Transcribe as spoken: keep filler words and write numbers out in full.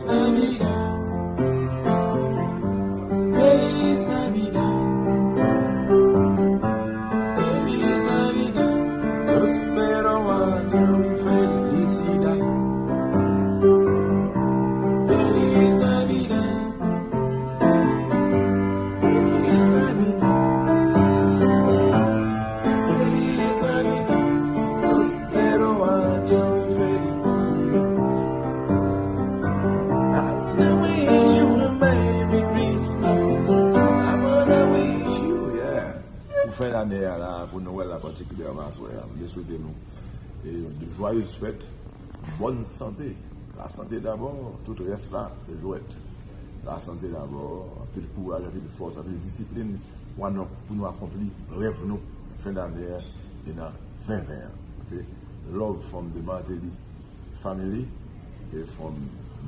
Navidad. Feliz Navidad. Feliz Navidad. Prospero año y felicidad. Feliz Navidad. Feliz Navidad. Feliz Navidad. Prospero año y felicidad. I wanna wish you a Merry Christmas. I wanna wish you, yeah. Pou fen ane a la, pou Nwèl la patikilyèman aswè a, m te swete nou e, de joyeuses fêtes, bòn sante. La santé d'abord, tout rès la se jwèt. La santé d'abord, anpil kouraj, anpil fòs, anpil disiplin pou nou, pou nou akonpli rèv nou fen dane a e nan ven ven an. Ok? Love from the Martelly family e from